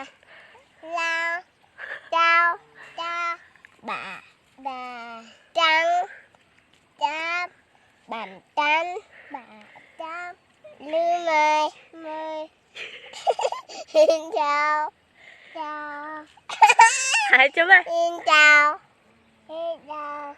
Lau, lau, cau, cab, ba, ba, cab, cab, ba, cab, ba, cab, lwm, me, me, ncau, ncau, hais tso mas, ncau, ncau,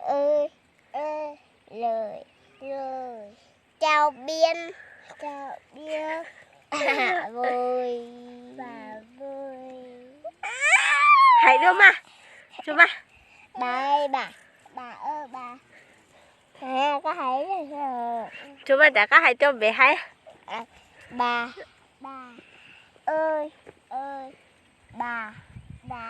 lwm, lwm, cau biab, cau biab, pam vug, pam vug, hais dua mas, tso mas, ba, ba, ba, ba, koj hais, tso mas, rov qab hais rau pem hais, ba, ba, ba, ba, ba,